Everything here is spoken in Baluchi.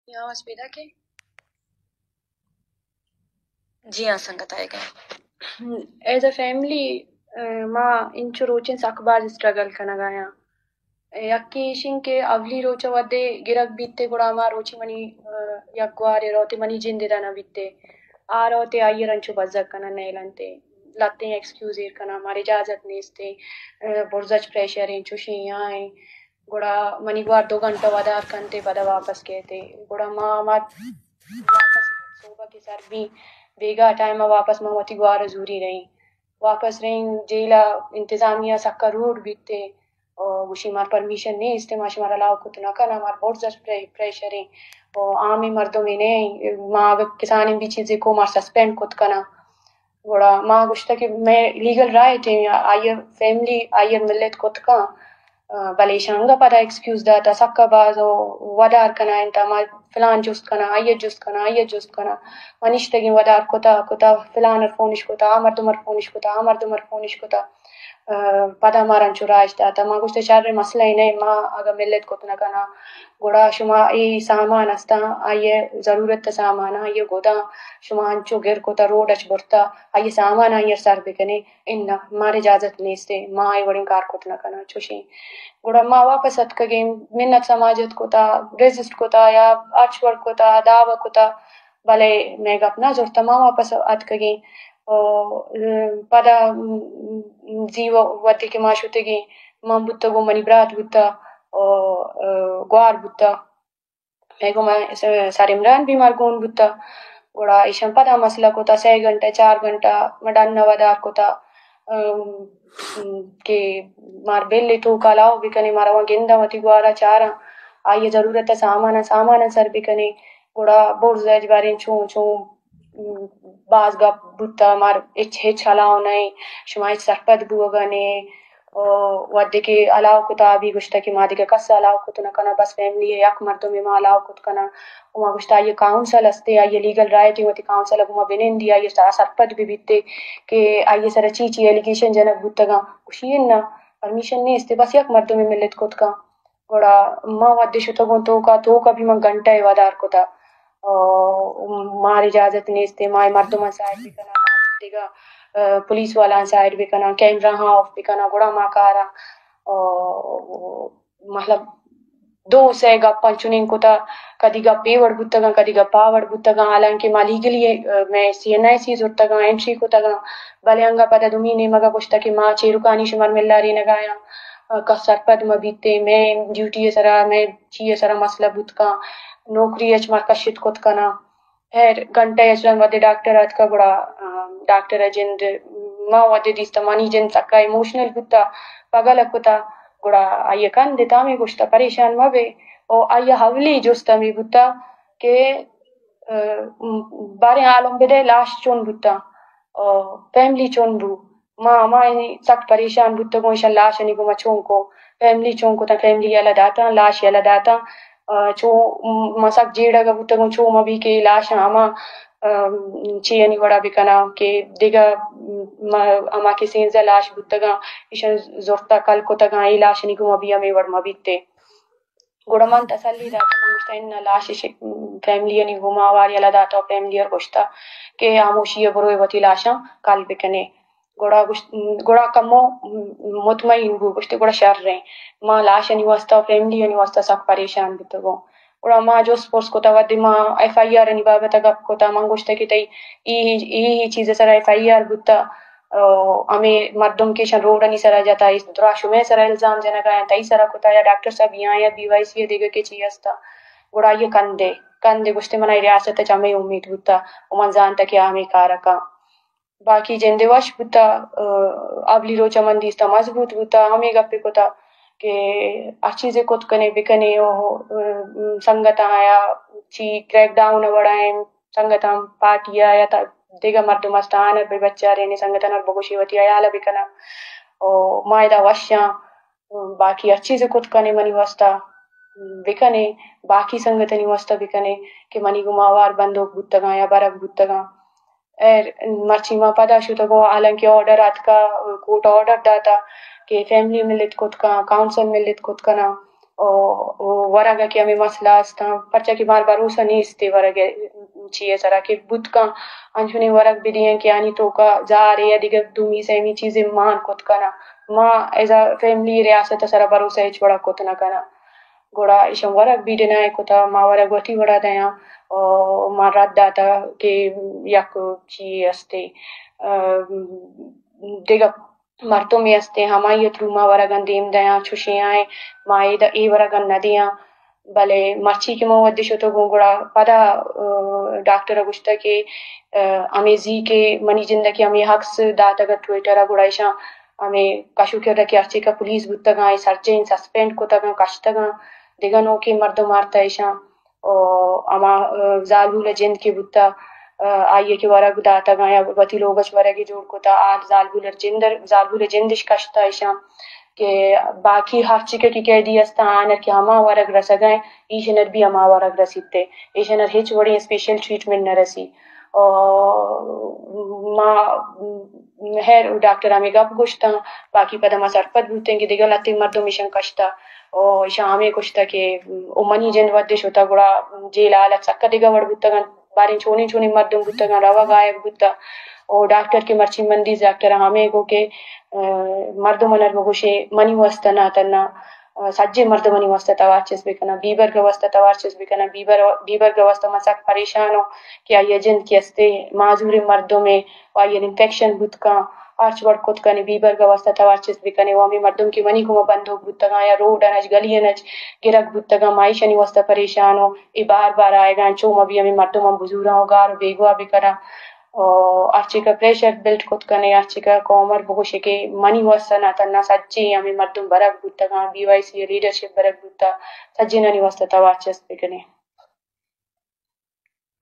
آواز پیدا کے؟ جی ہاں سنگت، آئے گئے۔ ایز اے فیملی، ما انچو روچیں سک باز اسٹرگل کنگ آیاں۔ یکے ایشیں کہ اولی روچ ء وھدے گرگ بیتے، گڑا ہما روچی منی، آ، یک گوارے روتے منی جند ادا نہ بیتے۔ آ روتے آئی ء رنچو بزگ کناں نیلنتے۔ لتیں ایکسکیوز ایر کناں، مارا اجازت نیستے۔ آ، برزا چہ پریشر ایں، چوشیں آ ایں۔ گڑا منی گوار دو گھنٹہ ودار کنتے، پدا واپس کیتے۔ گڑا ما ہما واپس صوبہ کہ سر بی، بیگاہ ٹائم ء واپس ما وتی گوار ء زوری رہیں۔ واپس رہیں جیل ء انتظامیہ سکا روڈ بیتے۔ او گوشی مار پرمیشن نیست، ما شمار الاؤ کت نہ کناں، مار برزا چہ پرے-، پریشر ایں۔ او عام مردم ایں نہ، ما اگہ کسانیں بھی چیزے کو مار سسپینڈ کت کناں۔ گڑا ما گوشتہ کہ مئے لیگل رائٹ ایں، آئی ء فیملی آئی ء ملت کت کن، آ، بلے ایشاں انگہ پدا ایکسکیوز داتا، سکا باز ودار کنائینتا، ما فلان جست کناں، آئی ء جست کناں، آئی ء جست کناں۔ ما نشتگیں ودار کتا، کتا فلان ء فونش کتا، آ مردم ء فونش کتا، آ مردم ء فونش کتا۔ آ، پدا مارا انچو راج داتا۔ ما گوشتہ شر مسئلہ ای نئے، ما اگہ ملت کت نہ کناں، گڑا شما اے سامان استاں، آئی ء ضرورت ء سامان، آئی ء گداں، شما انچو گر کتا، روڈ اچ برتا، آئی ء سامان آئی ء سر بکنے۔ اناں، مارا اجازت نیست، ما اے وڑیں کار کت نہ کناں، چوشیں۔ گڑا ما واپس اتکگیں، منت سماجت کتا، ریزسٹ کتا یا ہرچ وڑ کتا، دعوی کتا، بلے مئے گپ نہ زرتا، ما واپس اتکگیں۔ او، پدا، م، م، زی و-، وھدے کہ ما شتگیں، من بوتگوں، منی برات بوتا، او، گوار بوتا۔ مئے گوما س-، سر عمران بیمار گون بوتا۔ گڑا ایشاں پدا مسئلہ کتا، سئے گھنٹہ، چار گھنٹہ، ما ڈن ء ودار کتا، ام، ام، کہ مار بل ء توکا الاؤ بکنے، ما رواں گنداں وتی گوارا چاراں، آئی ء ضرورت ء سامان ء، سامان ء سر بکنے۔ گڑا برز ء باریں چون چون، ام، باز گپ بوتا، مار ہچ، ہچ الاؤ نئے، شما ہچ سرپد بوگا نے۔ او وھدے کہ الاؤ کتا، بی گوشتہ کہ ما دگہ کس الاؤ کت نہ کناں، بس فیملی ء یک مردمے ما الاؤ کت کناں۔ و ما گوشتہ آئی ء کاؤنسل استے، آئی ء لیگل رائٹ ایں وتی کاؤنسل ء گوما بنندی، آئی ء سرپد بہ بیتے کہ آئی ء سرا چی چی ایلیگیشن جنگ بوتگاں۔ گوشی اناں، پرمیشن نیست، بس یک مردمے ملت کت کن۔ گڑا ما وھدے شتگوں توکا، توکا بھی من گھنٹہ ء ودار کتا۔ آ، مار اجازت نیست، ما اے مردماں سائیڈ بکناں، ما دگہ، آ، پولیس والاں سائیڈ بکناں، کیمرہ ہاں آف بکناں، گڑا ما کاراں۔ آ، مطلب، دو سے گپ انچنین کتا، کدی گپ اے وڑ بوتگاں، کدی گپ آ وڑ بوتگاں، حالانکہ ما لیگلی، آ، مئے سی این آئی سی زرتگاں، انٹری کتگاں، بلے انگا پدا دومی نیمگا گوشتہ کہ ما چیرکانی شمار ملارینگایاں، آ، کس سرپد مہ بیتے، مئے ڈیوٹی ء سرا، مئے چی ء سرا مسئلہ بوت کن، نوکری اچ مار کشت کت کناں۔ ہیر گھنٹہ اچ رند وھدے ڈاکٹر آتکا گڑا، آ، ڈاکٹر ء جند، ما وھدے دیستہ منی جند سکا ایموشنل بوتا، پگل ء کتا، گڑا آئی ء کندت ہمے گوشتہ پریشان مہ بے۔ او آئی ء اولی جست ہمے بوتا کہ، آ، باریں عالم بدے لاش چون بوتا، او فیملی چون بو۔ ما، ما یعنی سک پریشان بوتگوں، ایشاں لاشانی گوما چون کو، فیملی چون کتاں، فیملی یلہ داتاں، لاش یلہ داتاں۔ آ، چو، م-، ما سک جیڑگ ء بوتگوں، چو ما بی کہ اے لاشاں ہما، آ، چیانی وڑا بکناں کہ دگہ، م-، ہما کہ سینزدہ لاش بوتگاں، ایشاں زرتا کل کتگاں، اے لاشانی گوما بی ہمے وڑ ما بیتے۔ گڑا من تسلی دات، من گوشتہ، اناں لاش اش-، فیملی آنی گوما اوار یلہ دات و فیملی ار گوشتہ کہ ہاموشی ء بروئے وتی لاشاں کل بکنے۔ گڑا گوشت، گڑا کمو مطمئن بو، گوشتے گڑا شر ایں۔ ما لاشانی واسطہ و فیملی آنی واسطہ سک پریشان بوتگوں۔ گڑا ما جست پرس کتا، وھدے ما ایف آئی آر آنی بابت ء گپ کتا، من گوشتہ کہ تئی ای، ای، ای چیز ء سرا ایف آئی آر بوتا۔ او ہمے مردم کہ ایشاں روڈانی سرا جتا، اے دراہ شمئے سرا الزام جنگا انت، تئی سرا کتا یا ڈاکٹر صاحب یہاں یا بی وائی سی ء دگہ کہ چی ہستا۔ گڑا آئی ء کندے، کندے گوشتے منا اے ریاست ء چہ ہمے امید بوتا و من زانتا کہ آ ہمے کار ء کن۔ باقی جندے وش بوتا، آ، اولی روچ ء من دیستا مضبوط بوتا، ہمے گپے کتا کہ ہر چیزے کت کنے بکنے و، آ، سنگتاں یا چی کریک ڈاؤن ء وڑا ایں، سنگتاں پارٹی ء یا تا دگہ مردم است آنر بہ بچارینے، سنگتاں نر بگوشی وتی حیال ء بکناں۔ او ما ادا وشاں، باقی ہر چیزے کت کنے منی واسطہ بکنے، باقی سنگتانی واسطہ بکنے کہ منی گوما اوار بندوک بوتگاں یا برگ بوتگاں۔ ایر مرچی ما پدا شتگوں، حالانکہ آرڈر آتکا، کورٹ آرڈر داتا کہ فیملی ملت کت کن، کاؤنسل ملت کت کناں۔ او، او ورگ ء کہ ہمے مسئلہ استاں، پرچا کہ مار بھروسہ نیست ورگ ء چی ء سرا کہ بوت کن انچونیں ورگ بدیاں کہ آنی توکا زارے یا دگہ دومی سیمی چیزے مان کت کناں۔ ما ایز ا فیملی ریاست ء سرا بھروسہ ہچ وڑا کت نہ کناں۔ گڑا ایشاں ورگ بی ڈینائی کتا، ما ورگ وتی وڑا دیاں، او ما رد داتا کہ یک چی استے، ا، دگہ مردمے استیں، ہمائی ء تھرو ما ورگاں دیم دیاں، چوشیں آئیں ما اے د-، اے ورگاں نہ دیاں۔ بلے مرچی کہ من وھدے شتگوں گڑا پدا، ا، ڈاکٹر ء گوشتگ کہ، ا، ہمے زی کہ منی جند ء کہ ہمے عکس داتگ ات ٹویٹر ء گڑا ایشاں ہمے کش ء کر ء کہ ہرچی کہ پولیس بوتگاں، اے سرجیں سسپینڈ کتگاں، کشتگاں، دگہ نوکیں مردم آرتہ ایشاں۔ او ہما، ا، زالبول ء جند کہ بوتہ، ا، آئی ء کہ ورگ داتگاں یا وتی لوگ اچ ورگے جوڑ کتہ، آ زالبول ء جند، زالبول ء جندش کشتہ ایشاں کہ باقی ہرچی کہ قیدی استاں آنر کہ ہما ورگ رسگا انت، ایشنر بھی ہما ورگ رسیت، ایشنر ہچ وڑیں اسپیشل ٹریٹمنٹ نہ رسی۔ او ما، خیر، ڈاکٹر ہمے گپ گوشتاں، باقی پدا ما سرپد بوتیں کہ دگہ لہتیں مردم ایشاں کشتہ۔ او ایشاں ہمے گوشتہ کہ او منی جند وھدے شتہ گڑا جیل ء حالت سکا دگہ وڑ بوتگ انت، باریں چونیں چونیں مردم بوتگاں، روگ آیگ بوتہ۔ او ڈاکٹر کہ مرچی من دیست، ڈاکٹر ہمے گو کہ، ا، مردم انر بگوشے منی واسطہ نہ تنا، ا، سجے مردمانی واسطہ توار چست بکناں، بیبرگ واسطہ توار چست بکناں۔ بیبر، بیبرگ واسطہ من سک پریشان ہوں کہ آئی جند کہ استے معذور مردمے، و آئی انفیکشن بوت کن، ہرچ وڑ کت کنے، بیبرگ ء واستہ توار چست بکنے، و ہمے مردم کہ منی گوما بندوک بوتگاں یا روڈ انچ گلی انچ گرگ بوتگاں، ما ایشانی واستہ پریشان و اے بار بار آیگاں، چو ما بھی ہمے مردماں بزوراں و گار و بیگواہ بکناں۔ و ہرچی کہ پریشر بلڈ کت کنے، ہرچی کہ قومر بگوشے کہ منی واستہ نہ تنا سجیں ہمے مردم برگ بوتگاں، بی وائی سی ء لیڈرشپ برگ بوتہ، سجینانی واستہ توار چست بکنے۔